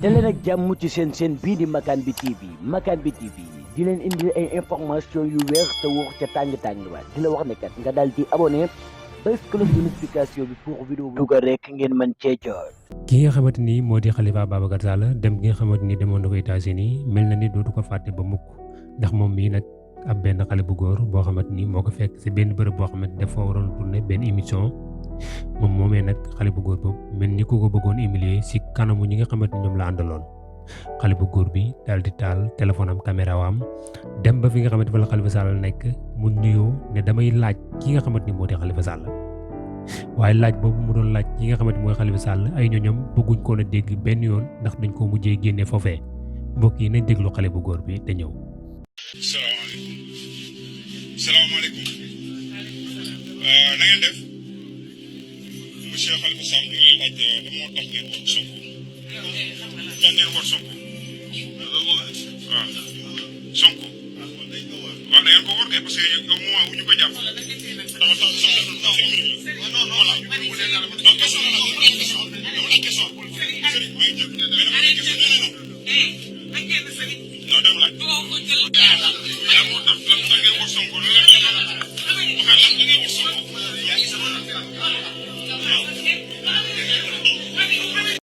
daleen ak jàmm ci seen bii di Makane bi TV Makane bi TV di leen indi ay information yu wér te wóor ca tàng-tàng ba di la wax ne kat nga daal di abonné bés cloche de notification bi pour vidéo bu dugal rek ngeen mën cee jot. ki nga xamante ni moo di Khalifa Babacar Sall dem gi nga xamante ni demoon na ko États-Unis mel na ni dootu ko fàtte ba mukk ndax moom mii nag ab benn xale bu góor boo xamante ni moo ko fekk si benn bërëb boo xamante dafa waroon tourné benn émission moom moomee nag xale bu góor boobu mel ni ku ko bëggoon humilier si kanamu ñi nga xamante ni ñoom la àndaloon xale bu góor bi daal di taal téléphone am caméra am dem ba fi nga xamante fa la Khalifa Sall nekk mu nuyoo ne damay laaj ki nga xamante ni moo di Khalifa Sall waaye laaj boobu mu doon laaj ki nga xamante mooy Khalifa Sall ay ñoñam bëgguñ koon a dégg benn yoon ndax dañ koo mujjee génne foofee mbokk yi nañ déglu xale bu góor bi te ñëw. salaamaaleykum na ngeen def monsieur Khalifa Sall ñu ngi lay laaj moo tax ngeen war Sonko tax ngeen war Sonko waaw Sonko waaw da ngeen ko war kay parce que au moment où ñu ko jàpp non